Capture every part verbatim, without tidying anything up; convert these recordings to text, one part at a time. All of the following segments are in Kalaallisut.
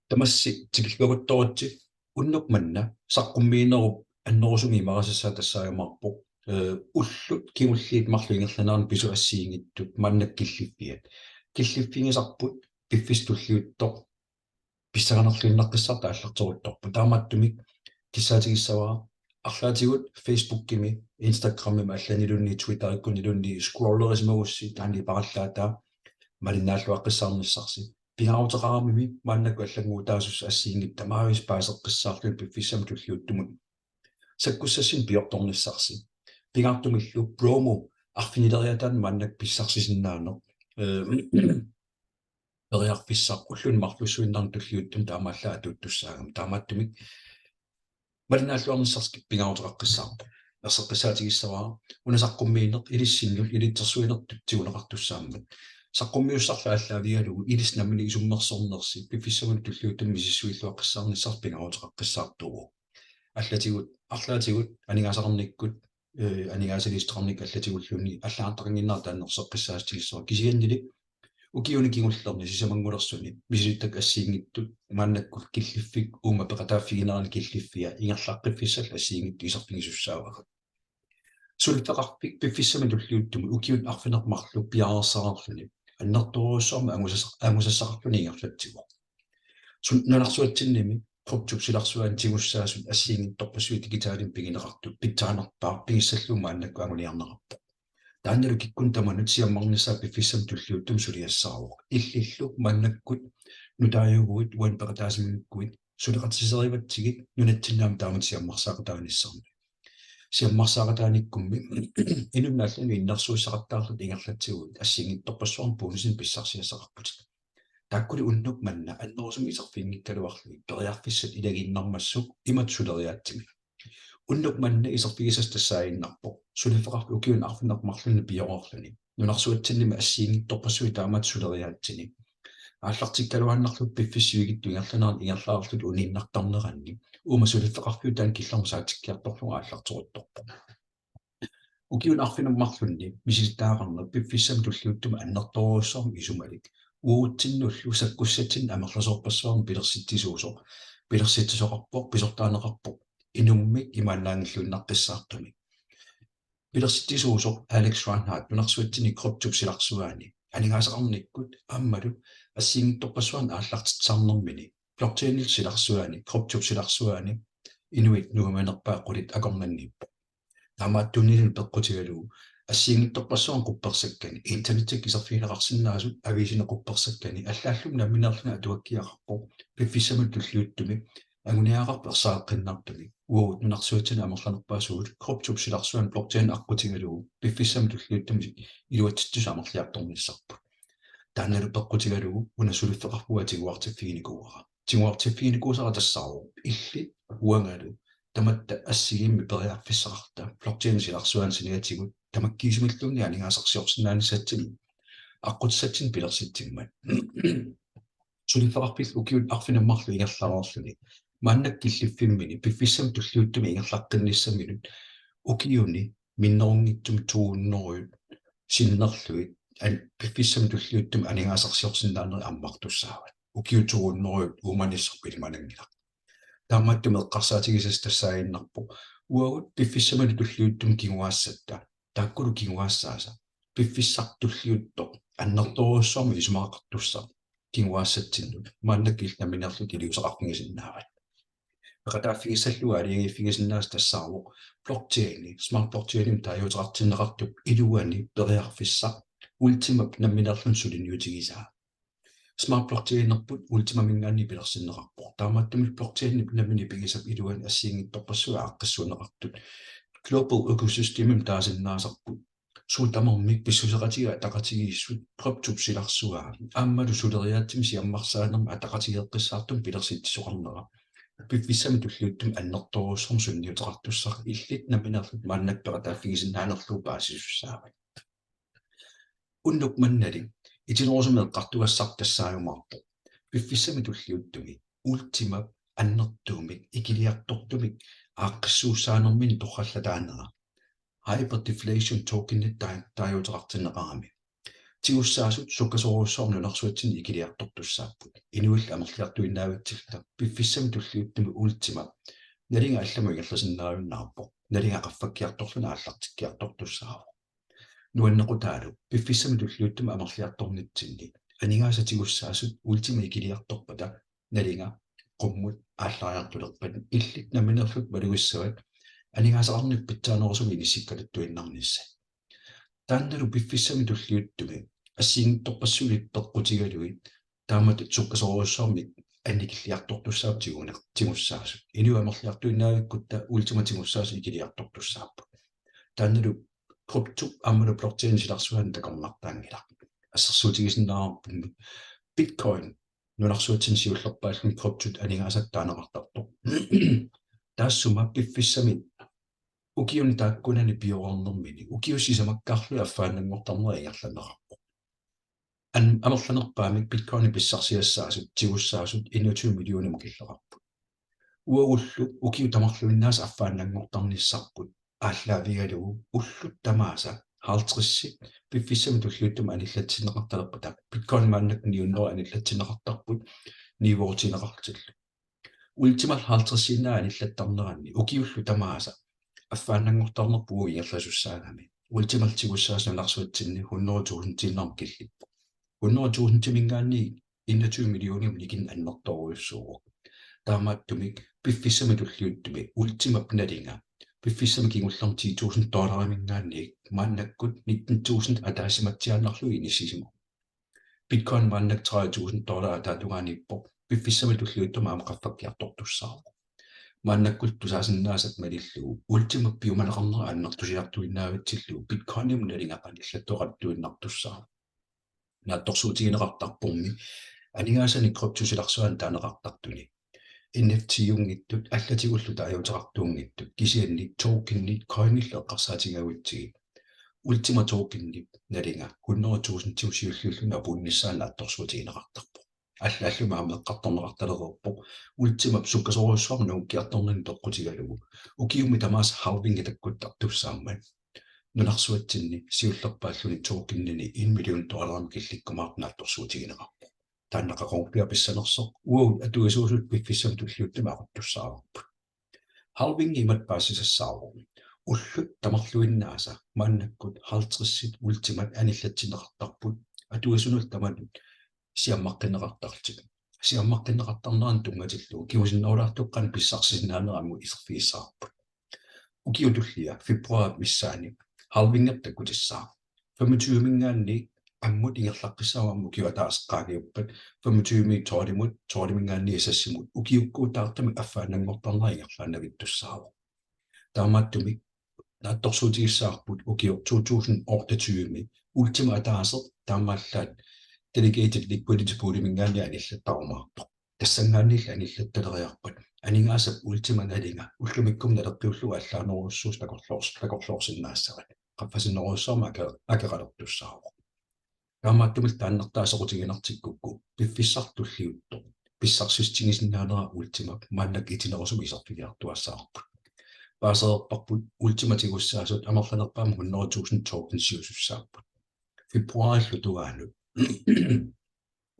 Tamassi tikilluaqqutoritsi. Unnuk manna saqqummiinerup annerusumik imarisassaq tassaajumaarpoq, eh, ullut kingulliit marluk ingerlaneranni pisut assigiinngitsut maannakkut killiffiat. Killiffigisarput piffissaq tulliuttoq pissanganarluinnaqqissaartut aallarteruttorput. Taamaattumik kissaatigissavara arlaatigut Facebookimi, Instagramimi allaniluunniit Twitterikkunniluunniit scrollerisimagussi taanna iparallaataa malinnaalluaqqissaarnissarsi. Pingaaruteqaramimi maannakkut allannguutaasussat assigiinngitsut tamaavisa paaseqqissaarlugit piffissami tulliuttumi sakkussassinnut piortornissarsi. Pingaartumillu promo arfinileriaataanik maannakkut pissarsisinnaaneq, eh, periarfissaq ulluni marlussuinnarni tulliuttuni taamaallaat atuuttussaagami. Taamaattumik malinnaalluarnissarsi pingaaruteqaqqissaarpoq. Erseqqissaatigissavara una saqqummiineq ilissinnut ilitsersuinertut tiguneqartussaammat. Saqqummiussarlu aallaavigalugu ilissi nammineq isummersornersi piffissami tulliuttumi misissuilluaqqissaarnissarsi pingaaruteqaqqissaartuuvoq. Allatigut, arlaatigut, aningaasaqarnikkut, eh, aningaasaliissuteqarnikkut allatigulluunniit allagartaqannginnera taanna erseqqissaatigissavara. Kisiannili ukiuni kingullerni sisamanngulersuni misilittakkat assigiinngitsut maannakkut killiffik uuma peqataaffiginerani killiffia ingerlaqqiffissallu assigiinngitsut iserfigisussaavagut. Suliffeqarfik piffissami tulliuttumi ukiut arfineq-marluk piareersarluni annertoorujussuarmik angusas-, angusassaqarluni ingerlatsivoq. Sun-, nunarsuatsinnimi kryptop silarsuani tigussaasut assigiinngitsorpassuit digitalimik pigineqartut pitsaanerpaaq pigissallugu maannakkut anguniarneqarpoq. Taannalu kikkunnut tamanut siammarnissaa piffissami tulliuttumi suliassaavoq. Illillu maannakkut nutaajuguit uani peqataasimagukkuit suleqatiserivatsigit nunatsinni aamma taamatut siammarsaaqataanissamut. Siammarsaaqataanikkummi inunnut allanut innersuussaqattaarlutit ingerlatsiguit assigiinngitsorpassuarnik bonusinik pissarsiassaqarputit. Taakkuli unnuk manna annerusumik iserfiginngikkaluarlugit periarfissat ilagiinnarmassuk imatut suleriaatsimi. Unnuk manna iserfigisassat tassaaginnarpoq suliffeqarfik ukiuni arfineq-marlunni pioreerluni nunarsuatsinnimi assigiinngitsorpassuit taamatut suleriaatsini aallartikkaluaannarlugu piffissap sivikitsup ingerlanerani ingerlaarluta uniinnartarneranni uuma suliffeqarfiup taanna killormut saatikkiartorlugu aallarteruttorpoq. Ukiuni arfineq-marlunni misilittagaqarneq piffissami tulliuttumi annertoorujussuarmik isumalik uagutsinnullu sakkussatsinnik amerlasoorpassuarnik pilersitsisuusoq, pilersitsisoqarpoq, pisortaaneqarpoq inummik imaannaanngilluinnaqqissaartumik. Pilersitsisuusoq Alex Reinhardt nunarsuatsinni kryptop silarsuaani aningaasaqarnikkut aammalu assigiinngitsorpassuarnik aallartitsisarnermini blockchainip silarsuaani, kryptop silarsuaani inuit nuimanerpaat qulit akornanniippoq. Taamaattuunillu peqqutigalugu assigiinngitsorpassuarni quppersakkani, internettikkut iserfigineqarsinnaasut aviisini quppersakkani allaallumi nammineerluni atuakkiaqarpoq piffissami tulliuttumi anguniagaqarpoq ersareqqinnartumik uagut nunarsuatsinni amerlanerpaasugut kryptop silarsuani blockchain aqqutigalugu piffissami tulliuttumi iluatsitsisut amerliartornissarput. Taannalu peqqutigalugu una suliffeqarfiup tiguartiffiginikuuara. Tiguartiffiginikuusara tassaavoq illit uangalu tamatta assigiimmik periarfissaqarta blockchain silarsuani saniatigut tamakkiisumilluunniit aningaasarsiorsinnaanissatsinni aqqutissatsinnik pilersitsimmat. Suliffeqarfillu ukiut arfineq-marluk ingerlareerluni maannakkut killiffimmini piffissami tulliuttumi ingerlaqqinnissaminut ukiuni minnerunngitsumi to hundrede sinnerlugit an-, piffissami tulliuttumi aningaasarsiorsinnaanerit ammartussaavat. Ukiut to hundrede uumanissorpilimananngilaq. Taamaattumik eqqarsaatigisassat tassaaginnarpoq uagut piffissamilu tulliuttumi kinguaassatta, taakkulu kinguaassaasa piffissaq tulliuttoq annertoorujussuarmik isumaqartussaq kinguaassatsinnut maannakkut illit nammineerlutit iliuuseqarfigisinnaavat. Peqataaffigissallugu aalajangiiffigisinnaasat tassaavoq blockchaini, Smart Blockchainimik taaguuteqartinneqartup iluani periarfissaq Ultimap nammineerluni suliniutigisaa. Smart Blockchainerput Ultimaminngaanniit pilersinneqarpoq. Taamaattumillu blockchainip nammineq pigisap iluani assigiinngitsorpassuit aaqqissuunneqartut global ecosystemimik taasinnaasarput. Suut tamarmik pissuseqatigiit ataqatigiissut kryptop silarsuaa aammalu suleriaatsimi siammarsaanermi ataqatigeeqqissaartumik pilersitsisoqarnera piffissami tulliuttumi annertoorujussuarmik sunniuteqartussaq illit nammineerlutit maannakkut peqataaffigisinnaanerlugu paasisussaavat. Unnuk mannali itinerusumik eqqartugassaq tassaajumaarpoq piffissami tulliuttumi Ultimap annertuumik ikiliartortumik aaqqissuussaanermini torrallataanera hyperdeflation tokenit taa-, taaguuteqartinneqarami. tigussaasut sukkasoorujussuarmik nunarsuatsinni ikiliartortussaapput. Inuillu amerliartuinnaavitsilluta piffissami tulliuttumi Ultima nalinga allamut ingerlasinnaajunnaarpoq. Nalinga qaffakkiartorluni aallartikkiartortussaavoq. Nuannequtaalu piffissami tulliuttumi amerliartornitsinni aningaasat tigussaasut Ultima ikiliartorpata nalinga qummut aallariartulerpat illit nammineerlutit malugissavat aningaasaqarnikkut pitsaanerusumik inissikkaluttuinnarnissat. Taannalu piffissami tulliuttumi assigiinngitsorpassuit peqqutigalugit taamatut sukkasoorujussuarmik annikilliartortussaapput tigune-, tigussaasut. Inuit amerliartuinnaavikkutta Ultima tigussaasut ikiliartortussaapput. Taannalu krypto aammalu blockchain silarsuaani takornartaanngilaq. Assersuutigisinnaavarpummi Bitcoin nunarsuatsinni siullerpaalluni kryptot aningaasat taaneqartartoq. Taassuma piffissami ukiuni taakkunani pioreernermini ukiut sisamakkaarlugit affaannanngortarnera ingerlanneqarpoq. An-, amerlanerpaamik Bitcoinit pissarsiassaasut tigussaasut enogtyve millionimut killeqarput. Uagullu ukiut tamarluinnaasa affaannanngortarnissarput aallaavigalugu ullut tamaasa halvtredsit piffissami tulliuttumi anillatsinneqartalerpata. Bitcoin maannakkut ni hundrede anillatsinneqartarput niuerutigineqartillu. Ultimallu halvtredsiinnaat anillattarneranni ukiullu tamaasa affaannanngortarnerput ingerlasussaagami Ultimallu tigussaasut nunarsuatsinni hundrede tusindiinnarmik killipput. Hundrede tusindimiingaanniit enogtyve millionimut ikinneq annertoorujussuuvoq. Taamaattumik piffissami tulliuttumi Ultimap nalinga piffissami kingullermi ti tusind dollarimiingaanniit maannakkut nitten tusind ataasimatsiaannarlugu inissisimavoq. Bitcoin maannakkut tredive tusind dollar ataatungaaniippoq, piffissami tulliuttumi aamma qaffakkiartortussaavoq. Maannakkut tusaasinnaasat malillugu Ultimap piumaneqarnera annertusiartuinnaavitsillugu Bitcoinimut nalinga qanillattoqartuinnartussaavoq. Naatsorsuutigineqartarpormi aningaasanik kryptosilarsuanik taaneqartartuni N F T-unngitsut allatigullu taaguuteqartuunngitsut kisianni tokenit coinillu eqqarsaatigigutsigit Ultima tokenip nalinga hundrede tusindiusiulliulluni apuunnissaa naatsorsuutigineqartarpoq. Allaallumi aamma eqqartorneqartalereerpoq Ultimap sukkasoorujussuarmik nungukkiartornini peqqutigalugu ukiumi tamaasa halvingi takkuttartussaammat nunarsuatsinni siullerpaalluni tokenini en million dollarimut killikkumaartoq naatsorsuutigineqarpoq. Taanna qaqugorpiaq pissanersoq uagut atuisuusut piffissami tulliuttumi aquttussaavarput. Halvingi imatut paasisassaavoq. Ullut tamarluinnaasa maannakkut halvtredsit Ultimat anillatsinneqartarput atuisunullu tamanut siammaqqinneqartarlutik. Siammaqqinneqartarnerannut tunngatillugu kingusinnerulaartukkut qanoq pissarsisinnaanera ammut iserfigissavarput. Ukiup tullia februarip missaani halvingi takkutissaaq. Femogtyvemiingaanniit ammut ingerlaqqissaaq aamma ukiup ataaseq qaangiuppat femogtyvemiit tolvimut, tolvimiingaanniit seksimut ukiukkuutaartumik affaannanngortarnera ingerlaannavittussaavoq. Taamaattumik naatsorsuutigissavarput ukioq to tusind otteogtyvemi Ultima ataaseq taamaallaat delegated liquidity poolimiingaanniit anillattarumaartoq. Tassanngaanniillu anillattaleriarpat aningaasap Ultimap nalinga ullumikkumut naleqqiullugu allaanerujussuusoq takorloors-, takorloorsinnaassavat. Qaffasinnerujussuarmik ake-, akeqalertussaavoq. Taamaattumillu taanna soqutiginartikkukku piffissaq tulliuttoq pissarsissutigisinnaanera Ultimap maannakkut itinerusumik iserfigiartuaassavarput. Paasereerparput Ultimat tigussaasut amerlanerpaamik hundrede tusind tokensiusussaapput. Februarillu tungaanut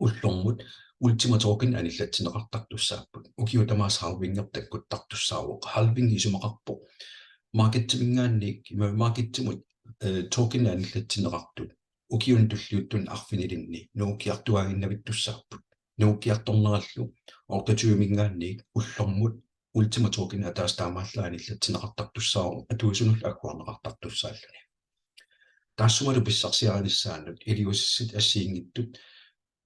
ullormut Ultima token anillatsinneqartartussaapput. Ukiut tamaasa halvingi takkuttartussaavoq. Halvingi isumaqarpoq marketimiingaanniit, ima marketimut, eh, token anillatsinneqartut ukiuni tulliuttuni arfinilinni nungukkiartuaaginnavittussaapput. Nungukkiartornerallu otteogtyvemiingaanniit ullormut Ultima token ataaseq taamaallaat anillatsinneqartartussaavoq atuisunullu agguarneqartartussaalluni. Taassumalu pissarsiarinissaannut iliuusissat assigiinngitsut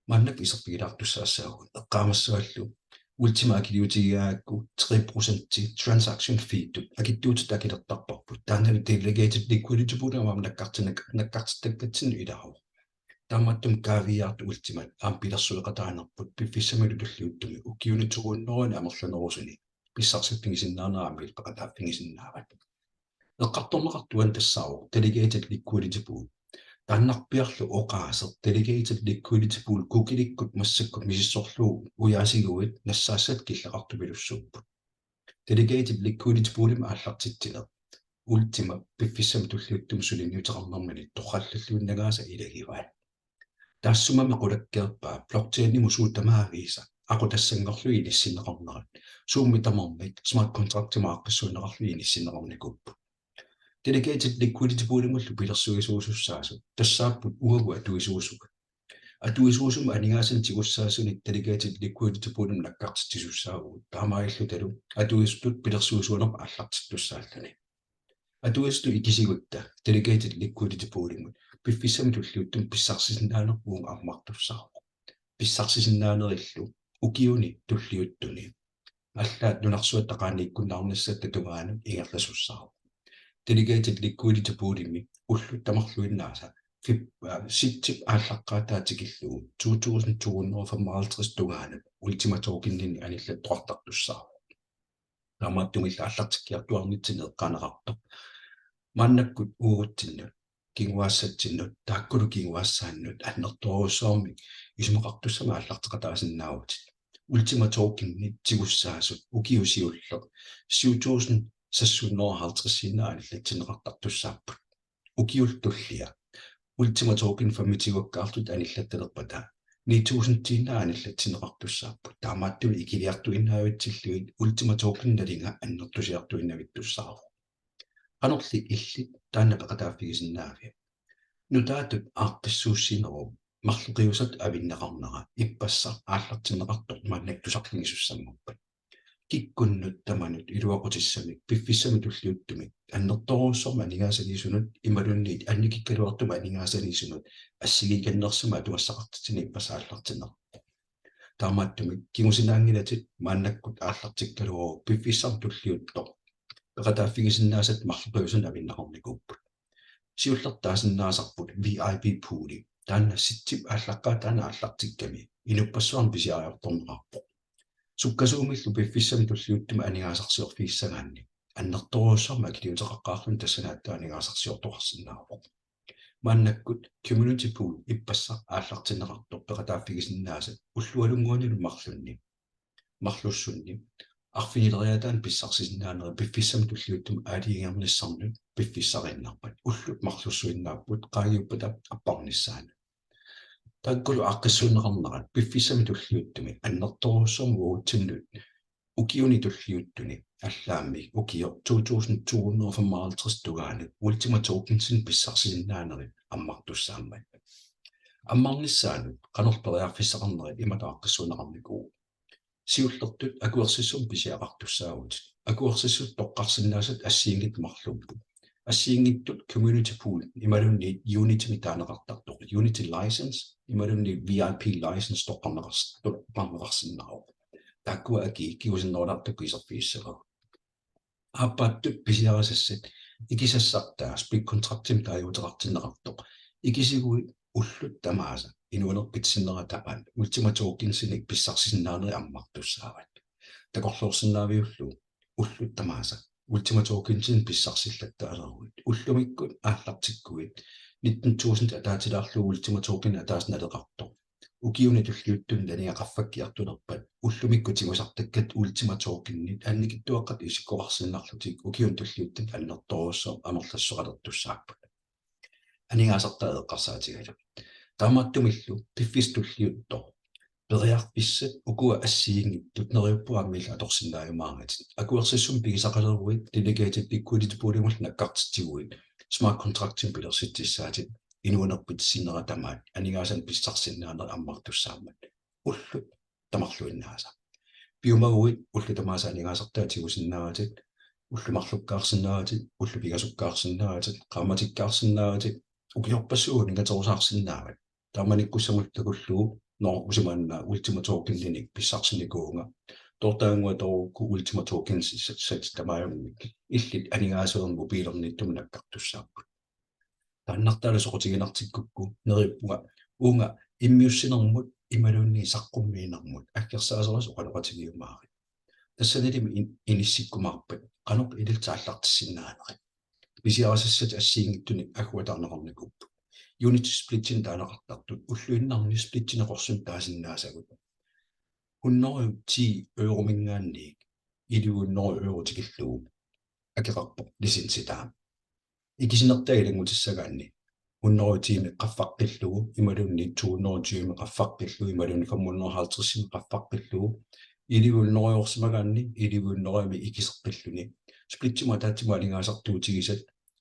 maannakkut iserfigilaartussaassavagut. Eqqaamassavallu Ultima akiliutigigaangakku tre procenti transaction feetut akitsuutitut akilertarparput. Taannalu delegated liquidity poolimut aamma nakkartinnak-, nakkartitakkatsinnut ilaavoq. Taamaattumik kaaviiaartut Ultimat aamma pilersueqataanerput piffissamilu tulliuttumi ukiuni to hundredeni amerlanerusuni pissarsiffigisinnaanera aamma illit peqataaffigisinnaavat. Eqqartorneqartuani tassaavoq delegated liquidity pool. Taannarpiarlu oqaaseq delegated liquidity pool Googleikkut massakkut misissorlugu ujaasiguit nassaassat killeqartupilussuupput. Delegated liquidity poolimik aallartitsineq Ultima piffissami tulliuttumi suliniuteqarnermini torrallalluinnagaasa ilagivaat. Taassumami qulakkeerpaa blockchainimut suut tamaviisa aqutassanngorlugit inissinneqarnerat. Suummi tamarmik smart contractimut aaqqissuunneqarlugit inissinneqarnikuupput. Delegated liquidity poolimullu pilersuisuusussaasut tassaapput uagut atuisuusugut. Atuisuusumik aningaasanik tigussaasunik delegated liquidity poolimut nakkartitsisussaavugut. Taamaalillutalu atuisutut pilersuisuunerput aallartittussaalluni. Atuisutut ikisigutta delegated liquidity poolimut piffissami tulliuttumi pissarsisinnaaneq uunga ammartussaavoq. Pissarsisinnaanerillu ukiuni tulliuttuni allaat nunarsuatta qaaniikkunnaarnissatta tungaanut ingerlasussaavoq. Delegated liquidity poolimi ullut tamarluinnaasa fib-, aa, sitsip aallaqqaataa tikillugu to tusind to hundrede og femoghalvtreds tungaanut Ultima Tokeninik anillattoqartartussaavoq. Taamaattumillu aallartikkiartuaarnitsinni eqqaaneqartoq maannakkut uagutsinnut, kinguaassatsinnut, taakkulu kinguaassaannut annertoorujussuarmik isumaqartussamik aallarteqataasinnaavutit. Ultima Tokenit tigussaasut ukiut siulleq syv tusind seks hundrede og halvtreds anillatsinneqartartussaapput. Ukiullu tullia Ultima Token femogtyve-kkaarlutik anillattalerpata ni tusind-iinnaq anillatsinneqartussaapput. Taamaattumik ikiliartuinnaavitsillugit Ultima Token nalinga annertusiartuinnavittussaavoq. Qanorli illit taanna peqataaffigisinnaavit? Nutaatut aaqqissuussinerup marloqiusatta avinneqarnera ippassaq aallartinneqartoq maannakkut tusarligisussammappat. Kikkunnut tamanut iluaqutissamik piffissami tulliuttumi annertoorujussuarmik aningaasaliisunut imaluunniit annikikkaluartumik aningaasaliisunut assigiikannersumik atugassaqartitsineq ippassaq aallartinneqarpoq. Taamaattumik kingusinaanngilatit maannakkut aallartikkaluaruit piffissami tulliuttumi peqataaffigisinnaasat marloqiusanik avinneqarnikuupput. Siullertut taasinnaasarput V I P pooli. Taanna sitsip aallaqqaataani aallartikkami inuppassuarnit pisiariartorneqarpoq. Sukkasuumillu piffissami tulliuttumi aningaasarsiorfigissagaanni annertoorujussuarmik akiliuteqaqqaarluni tassani aatsaat aningaasarsiortoqarsinnaavoq. Maannakkut community pool ippassaq aallartinneqartoq peqataaffigisinnaasat ullualunnguanilu marlunni, marlussunni arfinileriaataanik pissarsisinnaanerit piffissami tulliuttumi aalajangiinissannut piffissariinnarpat, ullut marlussuinnaapput qaangiuppata apparnissaanut. Taakkulu aaqqissuunneqarnerat piffissami tulliuttumi annertoorujussuarmik uagutsinnut ukiuni tulliuttuni allaammi ukioq to tusind to hundrede og femoghalvtreds tungaanut Ultima Tokensinik pissarsisinnaanerit ammartussaammat. Ammarnissaanut qanorlu periarfissaqarnerit imatut aaqqissuunneqarnikuuvoq. Siullertut akuersissummik pisiaqartussaavutit. Akuersissut toqqarsinnaasat assigiinngitsut marluupput. Assigiinngitsut community pool imaluunniit Unitymik taaneqartartoq, Unity license imaluunniit V I P license toqqarneqars-, toqqarneqarsinnaavoq. Taakkua akii kingusinnerulaartukkut iserfigissavagut. Aappaattut pisiarisassat ikisassartaa split contractimik taaguuteqartinneqartoq. Ikisiguit ullut tamaasa inuunerpit sinnera tapaat Ultima Tokensinik pissarsisinnaanerit ammartussaavat. Takorloorsinnaaviullu ullut tamaasa Ultima Tokensinik pissarsillattaaleruit. Ullumikkut aallartikkuit nitten tusind ataatilaarlugu Ultima Token ataaseq naleqartoq. Ukiuni tulliuttuni nalinga qaffakkiartulerpat ullumikkut tigusartakkatit Ultima Tokenit annikitsuaqqat isikkoqarsinnarlutik ukiuni tulliuttuni annertoorujussuarmik amerlassuseqalertussaapput. Aningaasartaa eqqarsaatigalugu. Taamaattumillu piffissaq tulliuttoq periarfissat ukua assigiinngitsut neriuppunga aamma illit atorsinnaajumaarit. Akuersissummik pigisaqaleruit delegated liquidity poolimullu nakkartitsiguit smart contractimik pilersitsissaatit inuunerpit sinnera tamaat aningaasanik pissarsisinnaanerit ammartussaammat. Ullut tamarluinnaasa. Piumaguit ullut tamaasa aningaasartaa tigusinnaavatit, ullut marlukkaarsinnaavatit, ullut pingasukkaarsinnaavatit, qaammatikkaarsinnaavatit, ukiorpassuit uningaterusaarsinnaavat. Taamanikkussamut takullugu, nå, usimaannaa Ultima Tokeninik pissarsinikuuvunga. Toortaannguaq toorukku Ultima Token s-, s-, s-, tamaajummik. Illit aningaasat mobiilerniittut nakkartussaapput. Taannartaalu soqutiginartikkukku neriuppunga uunga immiussinermut imaluunniit saqqummiinermut aggersaasorisat oqaloqatigiumaarit. Tassanilimi in-, inissikkumaarpat qanoq ilillutit aallartissinnaanerit. Pisiarisassat assigiinngitsunik agguataarneqarnikuupput. Unity splittinik taaneqartartut ulluinnarni splittinik qorsunik taasinnaasagut hundrede ti euromiingaanniit elleve hundrede euro tikillugu akeqarpoq licensitaa. Ikisinertaa ilanngutissagaanni hundrede og ti-mik qaffaqqillugu imaluunniit to hundrede og tyve-mik qaffaqqillugu imaluunniit fem hundrede og halvtreds-imik qaffaqqillugu elleve hundrede-orsimagaanni elleve hundrede-mik ikiseqqilluni splitsimut ataatsimut aningaasartuutigisat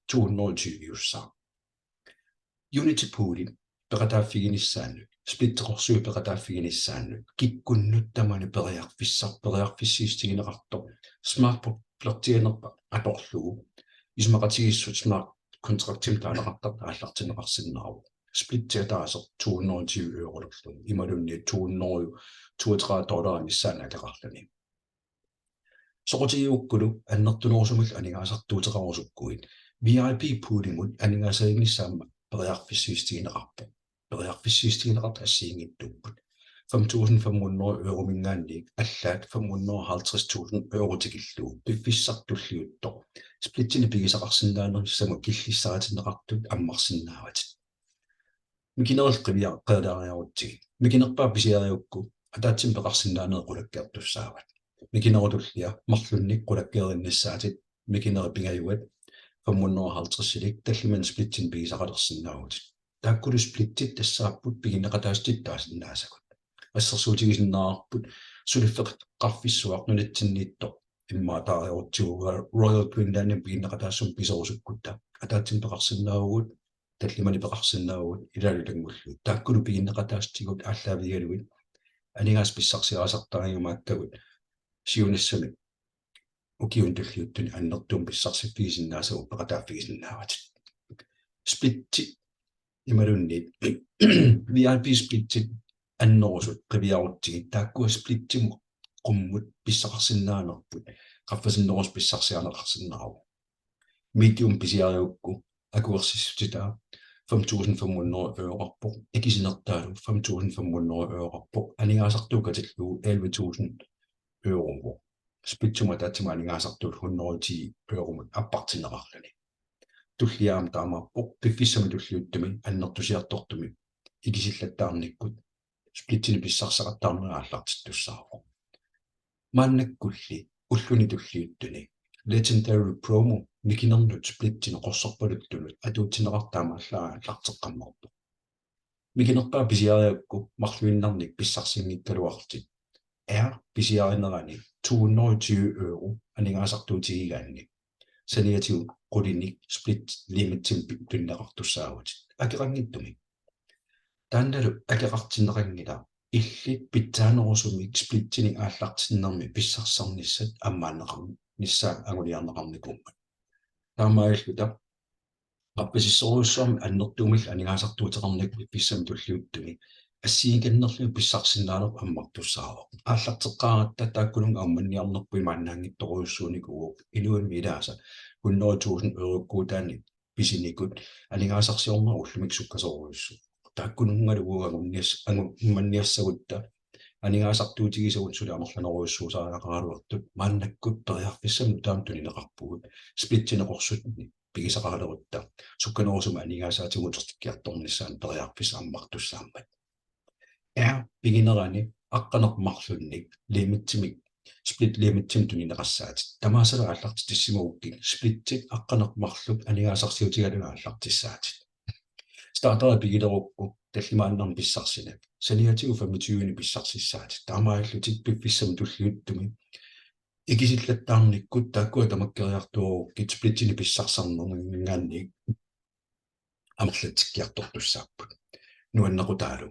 to hundrede og tyve-ussaaq. Unity pooli peqataaffiginissaanut, splitteqarsuit peqataaffiginissaannut kikkunnut tamanut periarfissaq, periarfissiissutigineqartoq, smart contractianerpa atorlugu isumaqatigiissut smart contractimik taaneqartartut aallartinneqarsinnaavoq. Splitsi ataaseq to hundrede og tyve eurolerluni imaluunniit to hundrede og toogtredive dollarit missaanni akeqarluni. Soqutigigukkulu annertunerusumillu aningaasartuuteqarusukkuit V I P poolimut aningaasaliinissamut periarfissiissutigineqarpoq. Periarfissiissutigineqartut assigiinngitsuupput. Fem tusind fem hundrede eurominngaanniit allaat fem hundrede og halvtreds tusind euro tikillugu piffissaq tulliuttoq splitsinik pigisaqarsinnaanissamut killissaatinneqartut ammarsinnaavatit. Mikinerit qiviaqqaalaariarutsigit. Mikinerpaaq pisiarigukku ataatsimik peqarsinnaanerit qulakkeertussaavat. Mikinerup tullia marlunnik qulakkeerinnissaatit mikinerit pingajuat fem hundrede og halvtreds-ilik tallimanik splitsinik pigisaqalersinnaavutit. Taakkulu splitsit tassaapput piginneqataasutit taasinnaasagut. Assersuutigisinnaavarput suliffeqarfissuaq nunatsinniittoq immaqa taariarutsigu Royal Greenlandimi piginneqataasumik piserusukkutta ataatsimik peqarsinnaavugut tallimanik peqarsinnaavugut ilaalu ilanngullugit. Taakkulu piginneqataasutigut aallaavigalugit aningaasat pissarsiarisartariumaakkagut siunissami ukiuni tulliuttuni annertuumik pissarsiffigisinnaasavut peqataaffigisinnaavatit. Splitsit imaluunniit V I P splitsit annerusut qiviarutsigit taakkua splitsimut qummut pissaqarsinnaanerput qaffasinnerusumik pissarsiarineqarsinnaavoq. Medium pisiarigukku akuersissutitaa fem tusind fem hundrede euroqarpoq, ikisinertaalu fem tusind fem hundrede euroqarpoq, aningaasartuut katillugu elleve tusind eurovoq. Splitsimut ataatsimut aningaasartuut hundrede og ti euromut appartinneqarluni. Tullia aamma taamaappoq piffissami tulliuttumi annertusiartortumi ikisillattaarnikkut splitsinik pissarsisaqattaarnerit aallartittussaavoq. Maannakkulli ulluni tulliuttuni Legendary Promo mikinernut splitsinik qorsorpaluttunut atuutsinneqartut aamma aallarteqqammerpoq. Mikinerpaaq pisiarigukku marluinnarnik pissarsinngikkaluarlutit R pisiarinerani to hundrede og tyve euro aningaasartuutigigaanni saniatigut qulinik split limitimik tunineqartussaavutit akeqanngitsumik. Taannalu akeqartinneqanngilaq illit pitsaanerusumik splitsinik aallartinnermi pissarsisarnissat ammaanneqarnissaat anguniarneqarnikuummat. Taamaalilluta qaffasissorujussuarmik annertuumillu aningaasartuuteqarnikkut piffissami tulliuttumi assigikannerlugit pissarsisinnaaneq ammartussaavoq. Aallarteqqaaratta taakkununnga ammanniarnerput imaannaanngitsorujussuunikuuvoq inuimmi ilaasa hundrede tusind eurokkuutaannik pisinikut aningaasarsiorneq ullumikkut sukkasoorujussuuvoq. Taakkununngalu uagut angunias-, angu-, ammanniassagutta aningaasartuutigisagut suli amerlanerujussuusariaqaraluartut maannakkut periarfissamik nutaamik tunineqarpugut splitsinik qorsunik pigisaqalerutta sukkanerusumik aningaasaatigut utertikkiartornissaanut periarfissaq ammartussaammat. R piginerani aqqaneq-marlunnik limitimik, split limitimik tunineqassaatit. Tamaasalu aallartitissimagukkit splitsit aqqaneq-marluk aningaasarsiutigalugit aallartissaatit. Starteri pigilerukku tallimaannarnik pissarsinak saniatigut femogtyvenik pissarsissaatit. Taamaalillutit piffissami tulliuttumi ikisillattaarnikkut taakkua tamakkeriartuarukkit splitsinik pissarsisarnerminngaanniit amerlatsikkiartortussaapput. Nuannequtaalu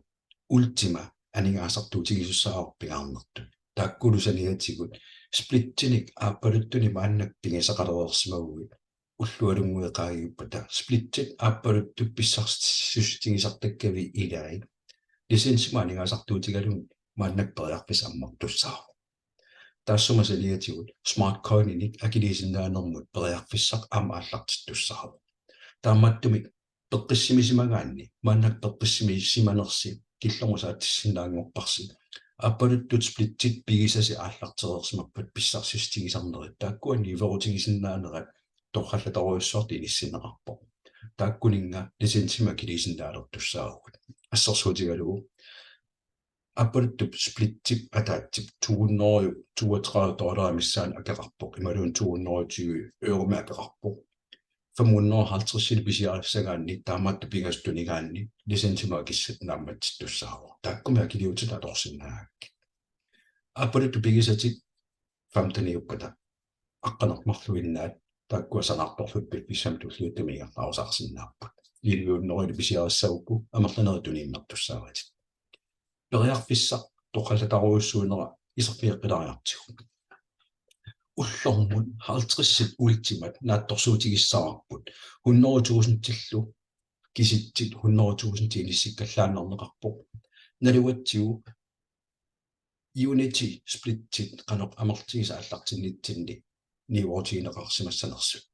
Ultima aningaasartuutigisussaavoq pingaarnertut. Taakkulu saniatigut splitsinik aappaluttunik maannakkut pigisaqalereersimaguit ullualunnguit qaangiuppata splitsit aappaluttut pissarsissutigisartakkavit ilai licensimut aningaasartuutigalugit maannakkut periarfissaq ammartussaavoq. Taassuma saniatigut Smart Coininik akiliisinnaanermut periarfissaq aamma aallartittussaavoq. Taamaattumik peqqissisimagaanni maannakkut peqqissimisimanersi killormut saatissinnaanngorparsi. Aappaluttut splitsit pigisasi aallartereersimappat pissarsissutigisarnerit taakkua niuerutigisinnaanerat torrallatorujussuartut inissinneqarpoq. Taakkuninnga licensimik akiliisinnaalertussaavugut. Assersuutigalugu aappaluttut splitsip ataatsip to hundrede toogtredive dollarit missaanni akeqarpoq imaluunniit to hundrede tyve euromik akeqarpoq. femhundrede og halvtreds pisiarissagaanni taamaattoq pingasut tunigaanni licensimut akissat naammatsittussaavoq. Taakkumi akiliutit atorsinnaagakkit. Aappaluttoq pigisatit femteniuppata aqqaneq-marluinnaat taakkua sanaartorlutik piffissami tulliuttumi ingerlarusaarsinnaapput. Elleve hundrede pisiarissagukku amerlanerit tuniimmertussaavatit. Periarfissaq torrallataarujussuunera iserfigeqqilaariartigu. Ullormut halvtredsit Ultimat naatsorsuutigissavarput. Hundrede tusindillu kisitsit hundrede tusind inissikkallaannarneqarpoq. Nalugatsigu Unity splitsit qanoq amerlatigisut aallartinnitsinni niuerutigineqarsimassanersut.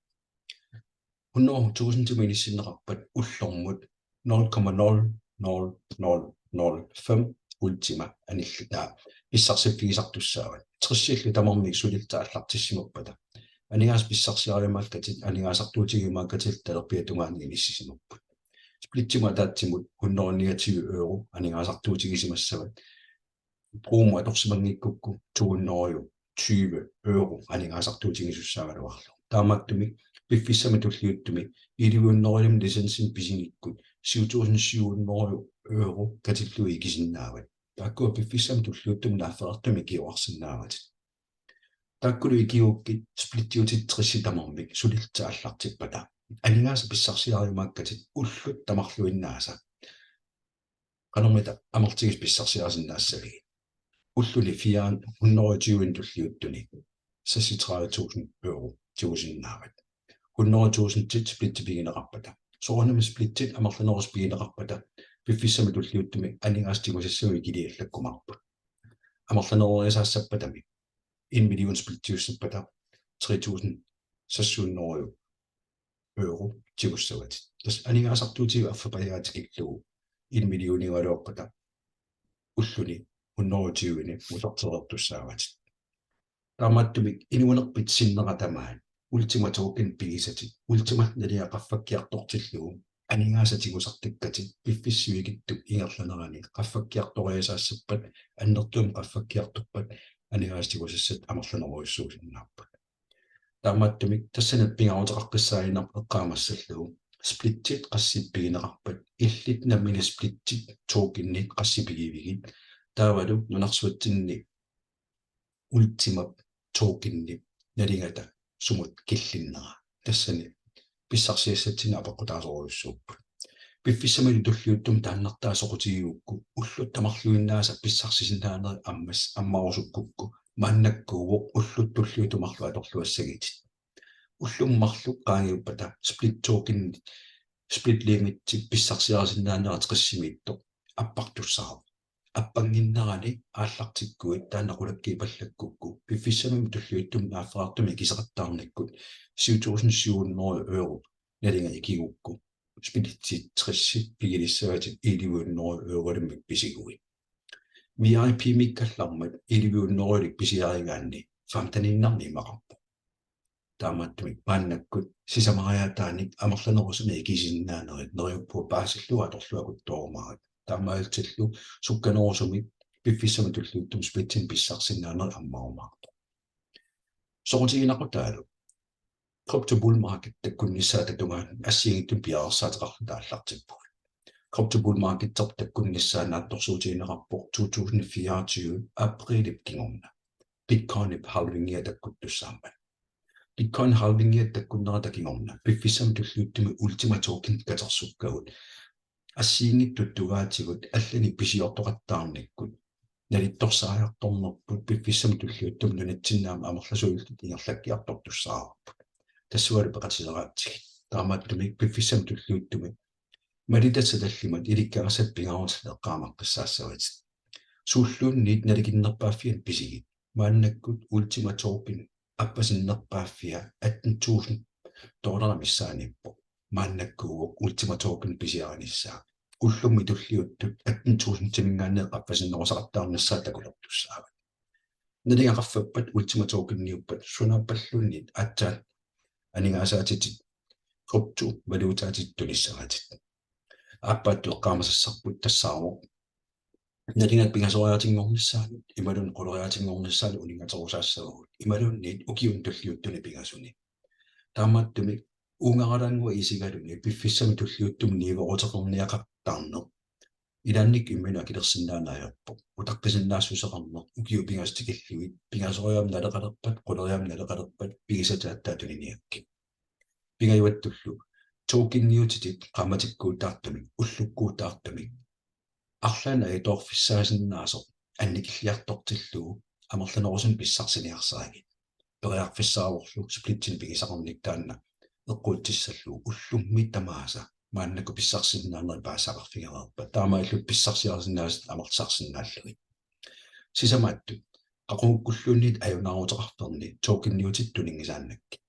Hundrede tusindimut inissinneqarpat ullormut nul komma nul nul nul nul fem Ultima anillutaa pissarsiffigisartussaavat. Tressillu tamarmik sulillutik aallartissimappata aningaasat pissarsiariumaakkatit aningaasartuutigiumaakkatit talerpiata tungaanut inissisimapput. Splitsimut ataatsimut hundrede niogtyve euro aningaasartuutigisimassavat. Promo atorsimanngikkukku to hundrede tyve euro aningaasartuutigisussaagaluarlugu. Taamaattumik piffissami tulliuttumi elleve hundrede licensimik pisigikkut syv tusind syv hundrede euro katillugit ikisinnaavat. Taakkua piffissami tulliuttumi naafferartumik ikiuarsinnaavatit. Taakkulu ikigukkit splittiutit tressit tamarmik sulillutik aallartippata aningaasat pissarsiariumaakkatit ullut tamarluinnaasa qanormita amerlatigisut pissarsiarisinnaassavigit. Ulluni fire hundrede tyve tulliuttuni seksogtredive tusind euro tigusinnaavat. Hundrede tusindit splitsit pigineqarpata. Soorunami splitsit amerlanerusut pigineqarpata piffissami tulliuttumi aningaasat tigusassagut ikiliallakkumaarput. Amerlanerusaassappatami en million splittiussappata tre tusind seks hundrede euro tigussavatit. Tassa aningaasartuutigalugu affapajaa tikillugu en millioniugaluarpata ulluni hundrede tyveni utertereertussaavatit. Taamaattumik inuunerpit sinnera tamaat Ultima Token pigisatit Ultima nalia qaffakkiartortillugu aningaasat tigusartakkatit piffissap sivikitsup ingerlanerani qaffakkiartoriasaassappat annertuumik qaffakkiartorpat aningaasat tigusassat amerlanerujussuusinnaapput. Taamaattumik tassani pingaaruteqaqqissaaginnarpoq eqqaamassallugu splitsit qassit pigineqarpat illit nammineq splitsit tokenit qassit pigivigit taavalu nunarsuatsinni Ultimap tokenip nalingata sumut killinnera. Tassani pissarsiassatsinnik apeqqutaasorujussuupput. Piffissamilu tulliuttumi taannartaa soqutigigukku ullut tamarluinnaasa pissarsisinnaanerit ammas ammarusukkukku maannakkuuvoq ullut tulliuttut marluk atorluassagitit. Ullummi marluk qaangiuppata split token split limit pissarsiarisinnaanerat tresimiittoq appartussaavoq. Appannginnerani aallartikkuit taanna qulakkiippallakkukku piffissami tulliuttumi naafferartumik ikiseqattaarnikkut syv tusind syv hundrede euro nalinga ikigukku splitsit tressit pigilissavatit elleve hundrede eurolimmik pisiguit. VIP-miikkallarmat elleve hundrede pisiarigaanni femteniinnarnik imaqarpoq. Taamaattumik maannakkut sisamariaataanik amerlanerusumik ikisisinnaanerit neriuppunga paasillugu atorluakuttoorumaarit. Taamaalillutillu sukkanerusumik piffissami tulliuttumi splitsinik pissarsisinnaanerit ammarumaarpoq. Soqutiginaqutaalu crypto bull market takkunnissaata tungaanut assigiinngitsunik piareersaateqarluta aallartippugut. Crypto bull market takkunnissaa naatsorsuutigineqarpoq to tusind fireogtyve aprilip kingorna. Bitcoinip halvingia takkuttussaammat. Bitcoin halvingia takkunnerata kingorna piffissami tulliuttumi Ultima Token katersukkagut assigiinngitsut tungaatigut allanik pisiortoqattaarnikkut nalittorsaajartornerput piffissami tulliuttumi nunatsinni aamma amerlasuullutik ingerlakkiartortussaavarput. Tassungalu peqatiseraatsigit. Taamaattumik piffissami tulliuttumi malittassat tallimat ilikkagassat pingaarutillit eqqaamaqqissaassavatit. Suulluunniit nalikinnerpaaffianut pisigit. Maannakkut Ultima Token appasinnerpaaffia atten tusind dollarit missaaniippoq. Maannakkuuvoq Ultima Token pisiarinissaa. Ullummi tulliuttut atten tusindiminngaanniit qaffasinnerusaqattaarnissaa takulertussaavat. Nalinga qaffappat Ultima Tokeniuppat sunaappalluunniit aatsaat aningaasaatitit kryptovalutaatit tunissavatit. Aappaattut eqqaamasassarput tassaavoq nalingat pingasoriaatinngornissaanut imaluunniit quleriaatinngornissaanut uninngaterusaassavagut imaluunniit ukiuni tulliuttuni pingasuni. Taamaattumik Uungaralaannguaq isigaluni piffissami tulliuttumi niueruteqarniaqartarneq ilaannikkut imminut akilersinnaaneq ajorpoq. Utaqqisinnaassuseqarneq ukiut pingasut tikillugit, pingasoriaammik naleqalerpat, quleriaammik naleqalerpat, pigisatit aatsaat tuniniakkit. Pingajuattullu, tokeniutitit qaammatikkuutaartumik, ullukkuutaartumik arlaannik ajutoorfissaasinnaasoq annikilliartortillugu amerlanerusunik pissarsiniarsarigit. Periarfissaavorlu splitsinik pigisaqarnermik taanna eqquutissallugu ullummi tamaasa maannakkut pissarsisinnaanerit paasisaqarfigereerpat. Taamaalillutit pissarsiarisinnaasat amerlisarsinnaallugit. Sisamaattut, qaqugukkulluunniit ajunaaruteqartarneq tokeniutitit tuninngisaannakkit.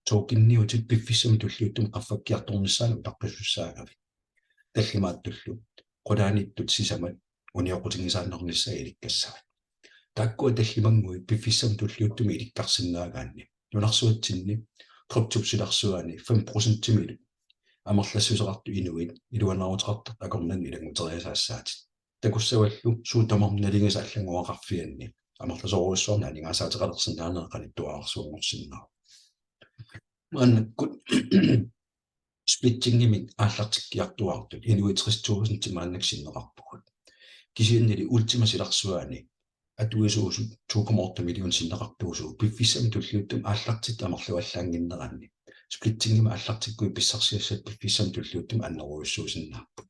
Tokeniutitit piffissami tulliuttumi qaffakkiartornissaanut utaqqisussaagamik. Tallimaattullu, qulaaniittut sisamat unioqqutinngisaannarnissaat ilikkassavat. Taakkua tallimannguit piffissami tulliuttumi ilikkarsinnaagaanni, nunarsuatsinni kryptop silarsuaani fem procentimilu amerlassuseqartut inuit iluanaaruteqartartut akornanni ilannguteriasaassaatit. Takussavallu suut tamarmik nalinginnaasut allanngoraqarfianni amerlasoorujussuarnik aningaasaateqalersinnaaneq qanittuararsuanngorsinnaavoq. Maannakkut splittingimik aallartikkiartuaartut inuit tres tusind maannakkut sinneqarpugut. Kisiannili Ultimap silarsuaani atuisuusut to komma otte million sinneqartuusugut piffissami tulliuttumi aallartittut amerlavallaannginneranni, splittingimik aallartikkuit pissarsiassat piffissami tulliuttumi annerujussuusinnaapput.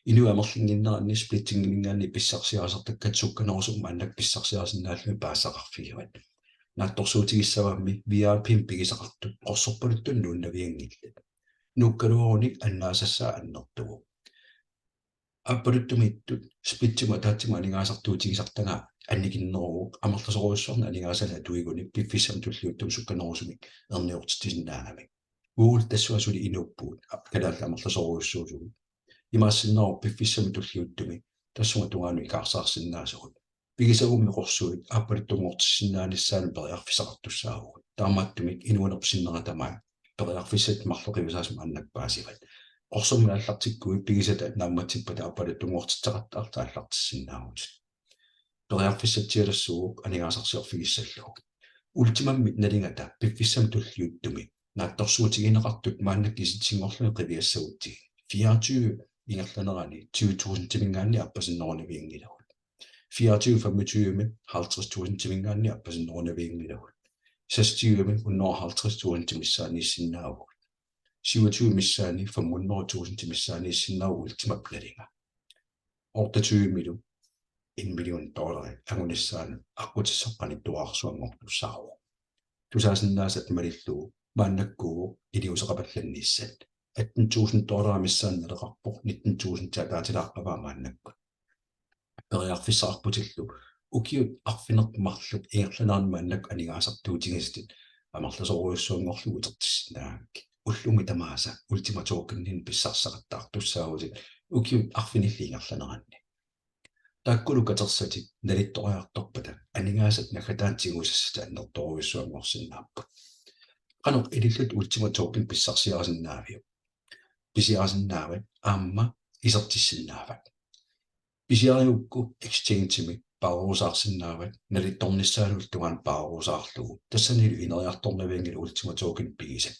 Inuit amerlinnginneranni splittingiminngaanniit pissarsiarisartakkat sukkanerusumik maannakkut pissarsiarisinnaallugit paasisaqarfigivat. Naatsorsuutigissavammi V I P-mik pigisaqartut qorsorpaluttunik nuunnavianngillat. Nuukkaluarunik annaasassaa annertuvoq. Aappaluttumiittut splitsimut ataatsimut aningaasartuutigisartagaa annikinneruvoq amerlasoorujussuarnik aningaasanik atuigunik piffissami tulliuttumi sukkanerusumik erniortitsisinnaagamik. Google tassunga suli inuuppugut, kalaallit amerlasoorujussuusugut. Imaassinnaavoq piffissami tulliuttumi tassunga tungaanut ikaarsaarsinnaasugut. Pigisagummi qorsuit aappaluttunngortissinnaanissaannut periarfissaqartussaavugut. Taamaattumik inuunerpit sinnera tamaat periarfissat marloqiusaasut maannakkut paasivat. Qorsummik aallartikkuit pigisatit naammatsippata aappaluttunngortitseqattaarlutit aallartissinnaavutit. Periarfissatsialassuuvoq aningaasarsiorfigissallugu. Ultimammi nalingata piffissami tulliuttumi naatsorsuutigineqartut maannakkut isiginngorlugit qiviassagutsigit. Fireogtyve ingerlanerani tyve tusindiminngaanniit appasinnerunavianngilagut. Fireogtyve femogtyve halvtreds tusindiminngaanniit appasinnerunavianngilagut. Seksogtyve hundrede og halvtreds tusind missaaniissinnaavugut. Syvogtyve missaani fem hundrede tusind missaaniissinnaavugut Ultimap nalinga. Otteogtyvemilu en million dollari angunissaanut aqqutissaq qanittuararsuanngortussaavoq. Tusaasinnaasat malillugu maannakkuuvoq iliuuseqapallannissat. Atten tusind dollarit missaanni naleqarpoq, nitten tusind ataatilaaqqavaa maannakkut. Periarfissaqarputillu ukiut arfineq-marluk ingerlaneranni maannakkut aningaasartuutigisatit amerlasoorujussuanngorlugit utertissinnaagakkit. Ullumi tamaasa Ultima Tokeninik pissarsisaqattaartussaavutit ukiut arfinillit ingerlaneranni. Taakkulu katersatit nalittoriartorpata aningaasat naggataani tigusassatit annertoorujussuanngorsinnaapput. Qanoq ilillutit Ultima Token pissarsiarisinnaaviuk? Pisiarisinnaavat aamma isertissinnaavat. Pisiarigukku exchange-imi paarerusaarsinnaavat nalittornissaanullu tungaanut paarerusaarlugu. Tassanilu ineriartornavianngilaq Ultima Token pigisat.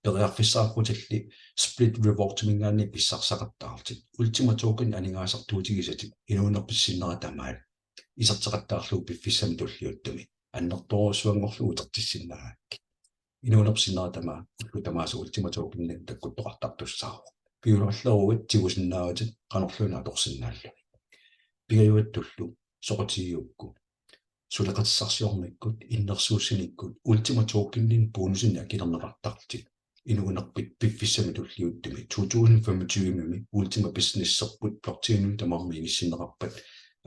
Periarfissaqarputilli Split Reward-iminngaanniit pissarsisaqattaarlutit. Ultima Token aningaasartuutigisatit inuunerpit sinnera tamaat iserteqattaarlugu piffissami tulliuttumi annertoorujussuanngorlugu utertissinnaagakkit. Inuunerpit sinnera tamaat ullut tamaasa Ultima Tokeninik takkuttoqartartussaavoq. Piumalerneruit tigusinnaavatit qanorluunniit atorsinnaallugit. Pingajuattullu soqutigigukku suleqatissarsiornikkut innersuussinikkut Ultima Tokeninik bonusinik akilerneqartarlutit. Inuunerpit piffissami tulliuttumi to tusind femogtyve-mi Ultima Businesserput blockchainimut tamarmik inissinneqarpat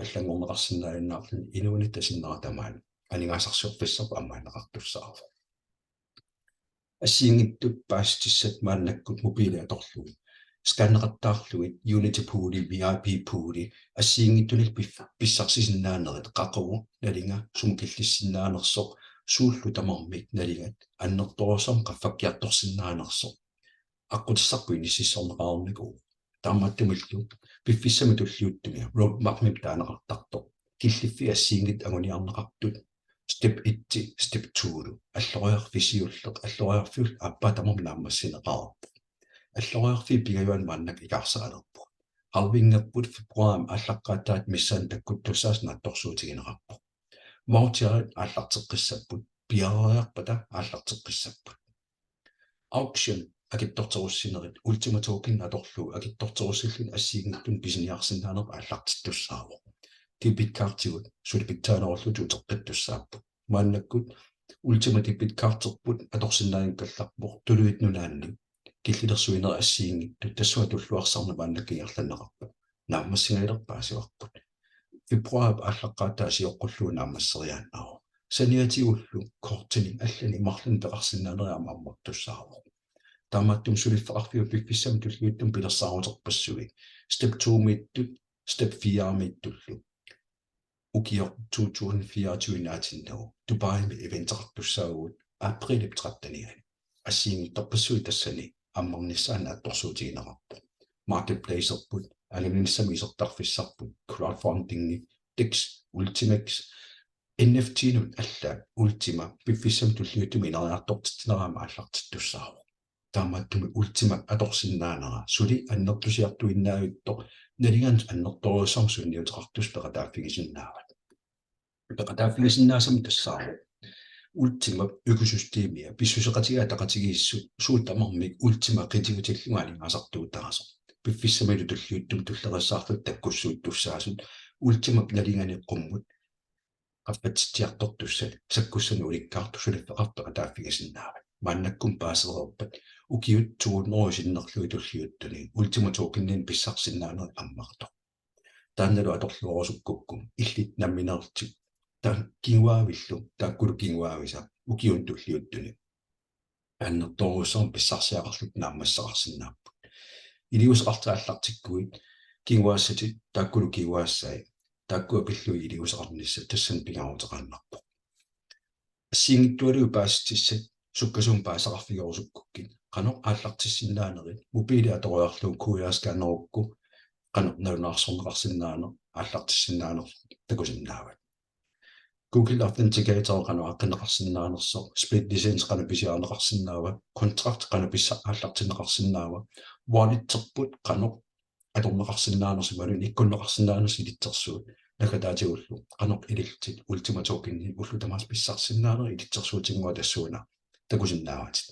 allanngorneqarsinnaajunnaarluni inuunitta sinnera tamaat aningaasarsiorfissarput ammaanneqartussaavoq. Assigiinngitsut paasissutissat maannakkut mobiili atorlugit scanneqattaarlugit Unity Pooli, V I P Pooli, assigiinngitsunillu pif-, pissarsisinnaanerit, qaqugu, nalinga, sumut killissinnaanersoq, suullu tamarmik nalingat annertoorujussuarmik qaffakkiartorsinnaanersoq aqqutissarput inississorneqarnikuuvoq. Taamaattumillu piffissami tulliuttumi roadmapimik taaneqartartoq killiffiit assigiinngitsut anguniarneqartut Step et, step to-lu. Alloriarfik siulleq, alloriarfiullu aappaa tamarmi naammassineqareerpoq. Alloriarfiit pingajuanni maannakkut ikaarsaalereerpoq. Halvingerput februarimi aallaqqaataata missaani takkuttussaasut naatsorsuutigineqarpoq. Voucherit aallarteqqissapput, piareeriarpata aallarteqqissapput. Auction akitsorterussinerit, Ultima Token atorlugu akitsorterussilluni assigiinngitsunik pisiniarsinnaaneq aallartittussaavoq. Debit cardigut suli pitsaanerullutik uteqqittussaapput. Maannakkut Ultima debit carderput atorsinnaanngikkallarpoq Tuluit Nunaanni killilersuinerit assigiinngitsut, tassunga tulluarsarneq maannakkut ingerlanneqarpoq. Naammassigalugu paasivarput. Februarip aallaqqaataa sioqqullugu naammasseriaannaavoq. Saniatigullu kortinik allanik marlunnik peqarsinnaanerit aamma ammartussaavoq. Taamaattumik suliffeqarfiup piffissami tulliuttumi pilersaaruterpassuit step to-miittut, step fire-miittullu. Ukioq to tusind fireogtyve naatinnagu Dubaimi eventeqartussaavugut aprilip trettenianni. Assigiinngitsorpassuit tassani ammarnissaat naatsorsuutigineqarpoq. Marketplacerput, anginissamik isertarfissarput, crowdfundingi, DEX, Ultimex, N F T-nut allaat Ultima piffissami tulliuttumi ineriartortitsineq aamma aallartittussaavoq. Taamaattumik Ultima atorsinnaanera suli annertusiartuinnavittoq nalinganut annertoorujussuarmik sunniuteqartussaq peqataaffigisinnaavat. Peqataaffigisinnaasamik tassaavoq Ultimap økosystemia, pissuseqatigiit ataqatigiissut suut tamarmik Ultima qitiutillugu aningaasartuutaasoq. Piffissamilu tulliuttumi tulleriissaartut takkussuuttussaasut Ultimap nalinganik qummut qaffatsitsiartortussat sakkussanik ulikkaartut suliffeqarfik peqataaffigisinnaavat. Maannakkut paasereerpat ukiut to hundrede sinnerlugit tulliuttuni Ultima Tokeninik pissarsisinnaanerit ammartoq. Taannalu atorluarusukkukku illit nammineerlutit taanna kinguaavillu taakkulu kinguaavisa ukiuni tulliuttuni annertoorujussuarmik pissarsiaqarlutit naammassaqarsinnaapput. Iliuuseqartut aallartikkuit kinguaassatit taakkulu kinguaassai, taakkua pillugit iliuuseqarnissat tassani pingaaruteqaannarpoq. Assigiinngitsualuit paasissutissat sukkasuumik paasisaqarfigerusukkukkit qanoq aallartissinnaanerit, mobiili atoriarlugu Q R-scannerukku qanoq nalunaarsorneqarsinnaaneq aallartissinnaanerlugu takusinnaavat. Google Authenticator qanoq aqqinneqarsinnaanersoq, split license qanoq pisiarineqarsinnaava, contract qanoq pissa- aallartinneqarsinnaava, walletserput qanoq atorneqarsinnaanersoq imaluunniit ikkunneqarsinnaanersoq ilitsersuut naggataatigullu qanoq ilillutit Ultima Tokeninik ullut tamaasa pissarsisinnaanerit ilitsersuutinnguaq tassuuna takusinnaavatit.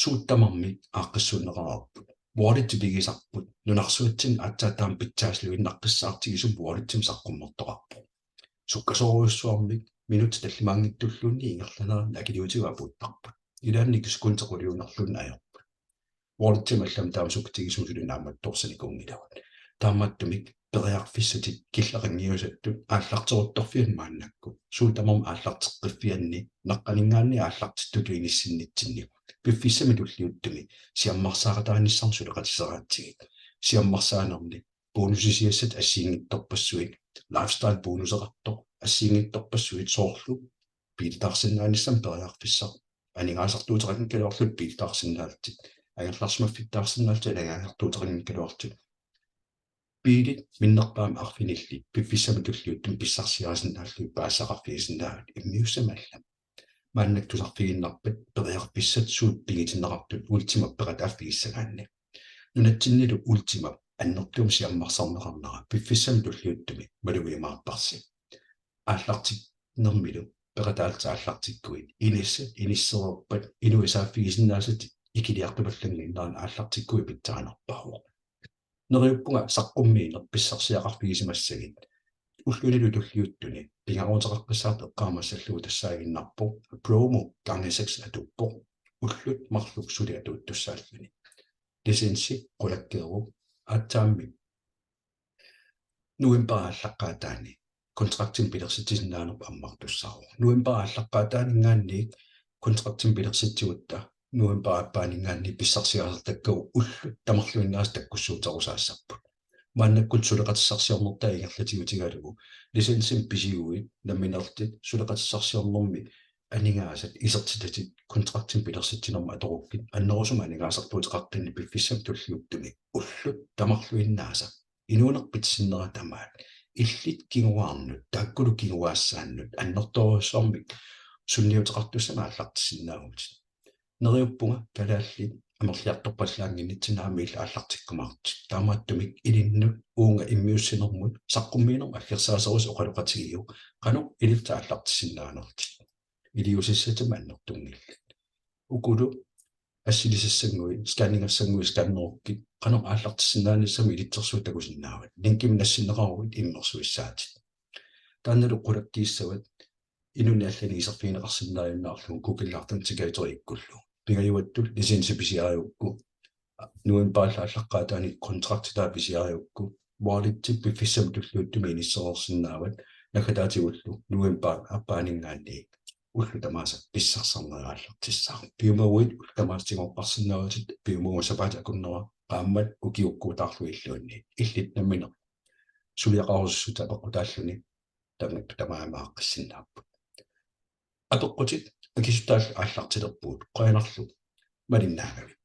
Suut tamarmik aaqqissuunneqareerput. Walletit pigisarput, nunarsuatsinni aatsaat taama pitsaassuinnaqqissaartigisumik walletsimik saqqummertoqarpoq. Sukkasoorujussuarmik minutsit tallimaanngitsulluunniit ingerlaneranni akiliutigut apuuttarput. Ilaanni sekuntit quliunerluunniit ajorput. Walletsimik allamik taama sukkatigisumik suli naammattoorsinikuunngilagut. Taamaattumik periarfissatit killeqanngiusattut aallarteruttorfianni maannakkut, suut tamarmik aallarteqqiffianni, naqqaninngaanniit aallartittutut inissinnitsinni, piffissami tulliuttumi siammarsaaqataanissamut suleqatiseraatsigit. Siammarsaanerni bonusisiassat assigiinngitsorpassuit, lifestyle bonuseqartoq assigiinngitsorpassuit soorlu biilitaarsinnaanissamut periarfissaq, aningaasartuuteqanngikkaluarlutit biilitaarsinnaallutit, angerlarsimaffittaarsinnaallutit aningaasartuuteqanngikkaluarlutit. Biilit minnerpaamik arfinillit piffissami tulliuttumi pissarsiarisinnaallugit paasisaqarfigisinnaavat immiussamik allamik. Maannakkut tusarfigiinnarpat periarfissat suut pigitinneqartut Ultimap peqataaffigissagaanni. Nunatsinnilu Ultimap annertuumik siammarsarneqarnera piffissami tulliuttumi malugiumaarparsi. Aallartinnermilu peqataallutit aallartikkuit, inissat inissereerpat inuit saaffigisinnaasatit ikiliartupallannginneranni aallartikkuit pitsaanerpaavoq. Neriuppunga saqqummiineq pissarsiaqarfigisimassagit. Ullunilu tulliuttuni pingaaruteqaqqissaartoq eqqaamassallugu tassaaginnarpoq promo gange seks atuuppoq. Ullut marluk suli atuuttussaalluni. Licensi qulakkeeruk aatsaammi novembarip aallaqqaataani kontraktimik pilersitsisinnaanerput ammartussaavoq. Novembarip aallaqqaataaninngaanniit kontraktimik pilersitsigutta novembarip aappaaninngaanniit pissarsiarisartakkagut ullut tamarluinnaasa takkussuuterusaassapput. Maannakkut suleqatissarsiornertaa ingerlatiutigalugu licensimik pisiguit nammineerlutit suleqatissarsiornermi aningaasat isertitatit kontraktimik pilersitsinermi atorukkit annerusumik aningaasartuuteqaqqinnik piffissami tulliuttumi ullut tamarluinnaasa Inuunerpit sinnera tamaat. Illit kinguaannut, taakkulu kinguaassaannut, annertoorujussuarmik sunniuteqartussanut aallartissinnaavutit. Neriuppunga kalaallit amerliartorpallaannginnitsinnut aamma illit aallartikkumaartutit. Taamaattumik ilinnut uunga immiussinermut saqqummiinermut aggersaasorisat oqaloqatigiuk. Qanoq ilillutit aallartissinnaanerlutit. Iliuusissatit annertunngillat. Ukulu assilisassannguit, scanningassannguit scannerukkit, qanoq aallartissinnaanissamut ilitsersuut takusinnaavat. Linkimik nassinneqaruit immersuissaatit. Taannalu qulakkiissavat inunnit allanit iserfigineqarsinnaajunnaarlugu Google Authenticatorikkullu. Pingajuattut licensi pisiarigukku, novembarip aallaqqaataani kontraktitaa pisiarigukku, walletit piffissami tulliuttumi inissereersinnaavat, naggataatigullu novembarip aappaaninngaanniit ullut tamaasa pissarsisarneq aallartissaaq. Piumaguit ullut tamaasa tigoqqarsinnaavatit, piumaguma sapaatip akunnera, qaammat ukiukkuutaarlugilluunniit. Illit nammineq suliaqarusussut apeqqutaalluni, tamakku tamaat aamma aaqqissinnaapput. Apeqqutit akisuttaallu aallartilerpugut, qujanarlu malinnaagavit.